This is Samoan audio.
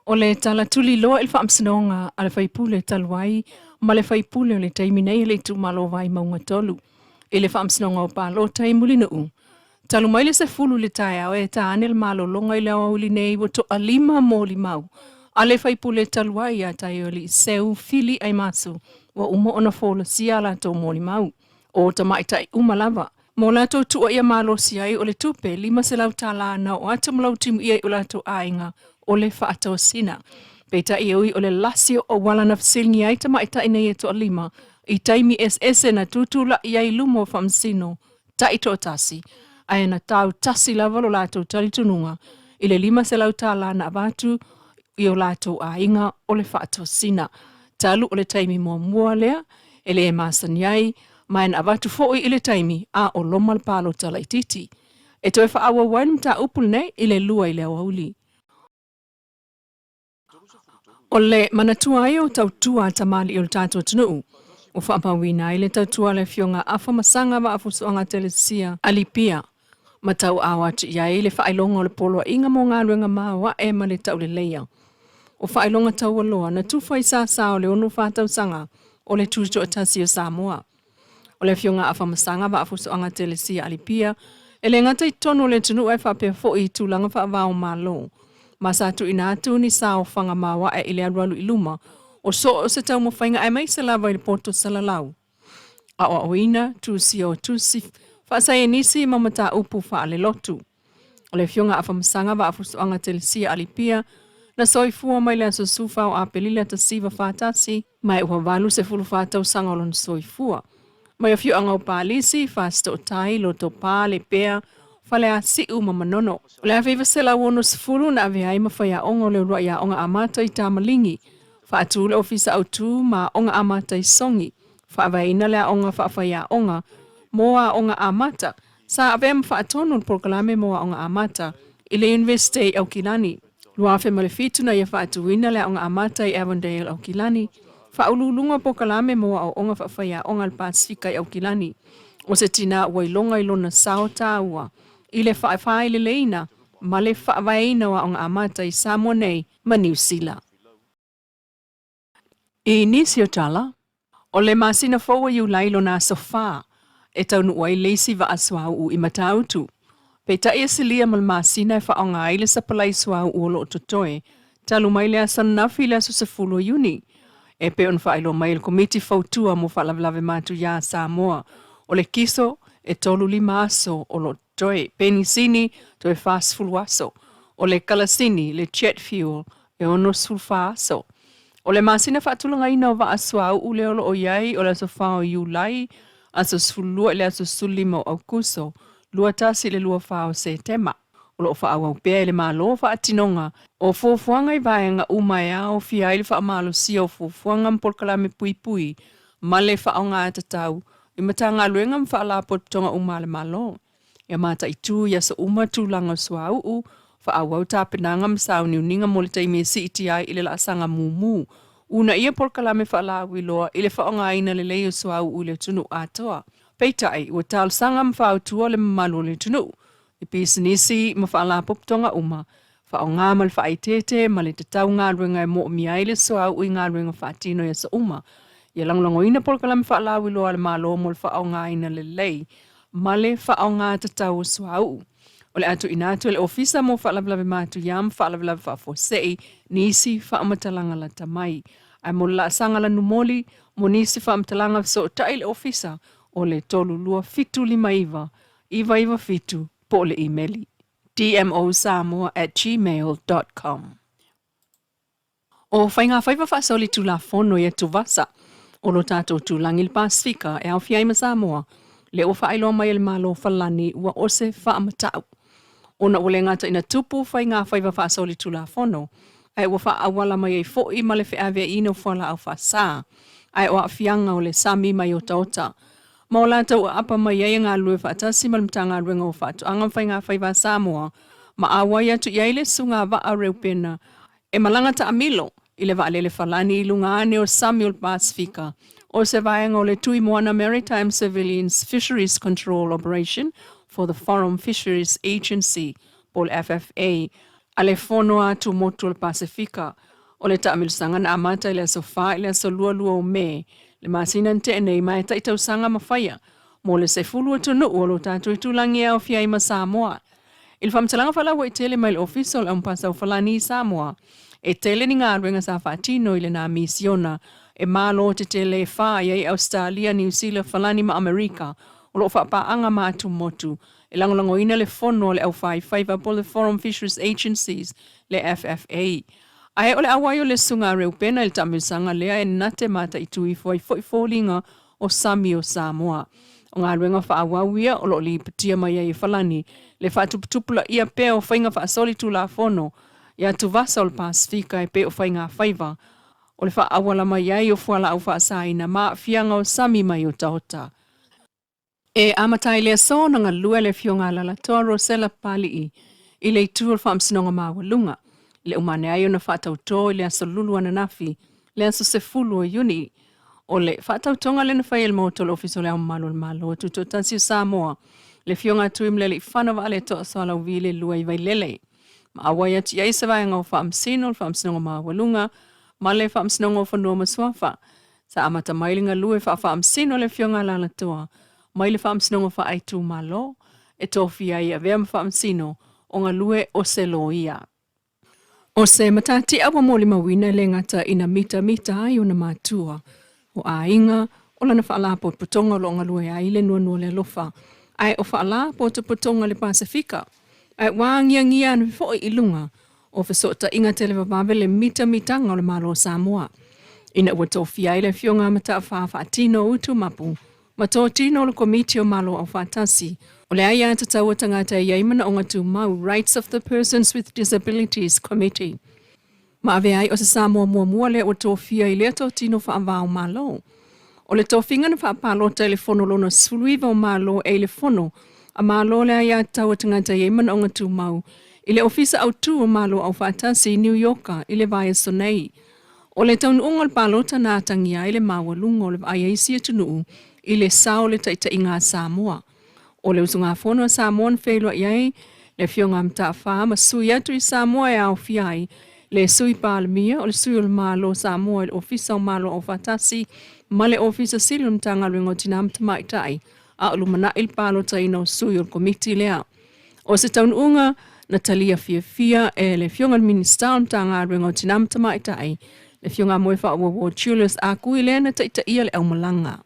O le tala tuliloa i le Faamasinoga a le Faipule talu ai ma le faipule o le taimi nei o le itumalo o Vaimauga 3 i le Faamasinoga o Palota i Mulinuu. Talu mai le 10 i le taeao e ta ane le malologa i le aoauli nei ua toalima molimau a le faipule talu ai ia Taeoli Seu Fili Aimasu ua uma ona folasia a latou molimau. O tamaitai uma lava. Mo latou tuuaia malosi ai o le tupe $500 na oo atu ma lautimuia i o latou aiga o le faatosina. Peitai e ui o le lasi o auala na fesiligia ai tamaitai nei e toalima i taimi eseese na tutulai ai i luma o faamasino taitoatasi, ae na tautasi lava lo latou talitonuga i le $500 na avatu i o latou aiga o le faatosina. Talu o le taimi muamua lea e le masani ai, ma e na avatu foi i le taimi a o loma le palota laitiiti. E toe faaauau ai le mataupu lenei i le 2 i le aoauli. O le manatua ai o tautua a tamalii o le tatou atunuu, ua faamauina ai le tautua a le Afioga a Afamasaga Vaafusuaga Telesia Alipia, ma tauaao atu i ai le faailoga o le Poloaiga mo Galuega Maoae ma le Tauleleia. O faailoga taualoa na tufa i sasa o le 64 tausaga o le Tutoatasi o Samoa. O le Afioga a Afamasaga Vaafusuaga Telesia Alipia, e le gata i totonu o le atunuu ae faapea foi i tulaga faava o Malo, ma sa tuuina atu ni saofaga maoae i le alualu i luma o so o se taumafaiga aemaise lava i le poto salalau, aoaoina, tusia o tusi faasaienisi ma mataupu faalelotu. O le Afioga a Afamasaga Vaafusuaga Telesia Alipia, na soifua mai le aso 14 o Aperila 1941, ma e ua 84 tausaga o lona soifua. Mai afioaga o Palisi, Fasitootai, Lotopa, Lepea, Faleasiu ma Manono. O le 1960 na avea ai ma faiaoga o le uluai aoga amata i Tamaligi, faatu le Ofisa Autu ma Aoga Amata i Sogi, faavaeina le aoga faafaiaoga mo aoga amata, sa avea ma faatonu le polokalame mo aoga amata i le Iunivesite i Aukilani. 2007 na ia faatuina le aoga amata i Avondale, Aukilani, faauluuluga o polokalame mo aoaoga faafaiaoga a le Pasefika i Aukilani. O se tinā ua iloga i lona sao tāua i le faafaileleina ma le faavaeina o aoga amata i Samoa nei ma Niu Sila. I nisi o tala, o le masina fou o Iulai lona aso 4 e taunuu ai le isi vaa suauu i Matautu. Peitai e silia ma le masina e faaaoga ai le sapalai suauu o lo o totoe talu mai le aso ananafi i le aso 10 o Iuni. E pei ona faailoa mai e le Komiti Fautua mo Faalavelave Matuia a Samoa, o le kiso e 35 aso o lo o totoe, penisini toe 40 aso, o le kalasini, le jet fuel, e 64 aso. O le masina faatulagaina o vaa suauu lea o lo o i ai o le aso 4 o Iulai, aso 12 i le aso 15 o Aukuso, 21 i le 24 o Setema. O lo o faaauau pea e le Malo faatinoga o fuafuaga i vaega uma e aofia ai le faamalosia o fuafuaga ma polokalame puipui ma le faaaoga tatau i Matagaluega ma Faalapotopotoga uma a le Malo. Ia mataitu i aso uma tulaga o suauu, faaauau tapenaga ma sauniuniga mo le taimi e siitia ai i le laasaga mumu. Uunaia polokalame faalauiloa i le faaaogaina lelei o suauu i le atunuu atoa. Peitai, ua talosaga ma fautua le mamalu o le atunuu i pisinisi ma faalapotopotoga uma, faaaoga ma le faaeteete ma le tatau galuega e moomia ai le suauu i galuega faatino i aso uma. Ia lagolagoina polokalame faalauiloa a le Malo mo le faaaogaina lelei ma le faaaoga tatau o suauu. O le a tuuina atu e le Ofisa mo Faalavelave Matuia ma Faalavelave Faafuasei nisi faamatalaga lata mai. Ae mo le laasaga lanumoli mo nisi faamatalaga fesootai i le Ofisa o le 32759 997 po o le imeli dmosamoa@gmail.com. O faigafaiva faasolitulafono i atuvasa o lo tatou tulagi i le Pasefika e aofia ai ma Samoa, lea ua faailoa mai e le Malo o Falani ua ose faamatau ona ua le gata ina tupu faigafaiva faasolitulafono ae ua faaauala mai ai foi ma le feaveaiina o fualaau faasa ae o aafiaga o le sami mai otaota ma o latou aapa mai ai e galulue faatasi ma le Matagaluega o Faatoaga ma Faigafaiva a Samoa ma auai atu i ai le Susuga Vaa Reupena e malaga taamilo i le vaalele falani i luga ane o sami o le Pasefika o se vaega o le Tui Moana Maritime Surveillance Fisheries Control Operation for the Forum Fisheries Agency po o le FFA. a le Fono a Atumotu o le Pasefika. O le taamilosaga na amata i le aso 4 i le aso 22 o Me le masina na tea nei ma e tai tausaga ma faia mo le 10 atunuu o lo tatou itulagi e aofia ai ma Samoa. I le faamatalaga faalauaitele mai le Ofisa o le Aumupasa o Falani i Samoa, e tele ni galuega sa faatino i lena misiona e malo tetele e fa i ai Ausetalia, Niu Sila, Falani ma Amerika o lo o faapaaga ma atumotu e lagolagoina le fono a le Aufaifaiva po o le Forum Fisheries Agencies, le FFA. Ae o le auai o le Susuga a Reupena i le taamilosaga lea e na te mataitu ifo ai foi foliga o sami o Samoa. O galuega faaauau ia o lo o lipotia mai ai e Falani le faatuputupulaia pea o faiga faasolitulafono i atuvasa o le Pasefika e pei o faigafaiva o le faaauala mai ai o fualaau faasaina ma aafiaga o sami mai otaota. E amata ai le aso ona galue le Afioga a Alaalatoa Rosella Papali'i i le itu o le Faamasinoga Maualuga, i le uma ane ai ona faatautō i le aso Lulu ananafi, le aso 10 o Iuni. O le faatautoga lea na fai e le Maota o le Ofisa o le Ao Mamalu o le Malo Tutoatasi o Samoa, le Afioga a Tuimalealiifano Vaaletoa Sualauvi le II i Vailele, ma auai atu i ai se vaega o Faamasino, le Faamasinoga Maualuga ma le Faamasinoga o Fanua ma Suafa. Sa amata mai le galue faa-Faamasino le Afioga a Alaalatoa mai le Faamasinoga Faaitumalo e tofia ai e avea ma Faamasino o galue o se loia. O se matatia ua molimauina e le gata ina mitamita ai ona matua, o aiga, o lana faalapotopotoga o lo o galue ai le nuanua o le alofa, ae o faalapotopotoga i le Pasefika, ae ua agiagia ane foi i luga o fesootaiga televavave le mitamitaga o le Malo o Samoa, ina ua tofia ai le Afioga a Mata'afa faatino Utu Mapu ma totino o le Komiti o Malo Aufaatasi o le Aiatatau a Tagata e i ai Manaoga Tumau, Rights of the Persons with Disabilities Committee, ma avea ai o se Samoa muamua lea ua tofia i lea totino faavao Malo. O le tofiga na faapalota i le Fono lona 19 o Malo e i le Fono a Malo o le Aiatatau a Tagata e i ai Manaoga Tumau i le Ofisa Autu o Malo Aufaatasi i Niu Ioka i le vaiaso nei. O le taunuuga o le palota na atagia ai le maualuga o le vaai a isi atunuu i le sao o le taitaiga a Samoa. O le usugafono a Samoa na feiloai ai le Afioga a Mata'afa ma sui atu i Samoa e aofia ai le Sui Palemia, o le Sui o le Malo o Samoa i le Ofisa o Malo Aufaatasi ma le Ofisa Sili o le Matagaluega o Tina ma Tamaitai, a o lumanai le palotaina o sui o le Komiti lea. O se taunuuga na talia fiafia e le Afioga i le Minisita o le Matagaluega o Tina ma Tamaitai, le Afioga a Moefaauouo Julius Akui lea na taitaia le aumalaga.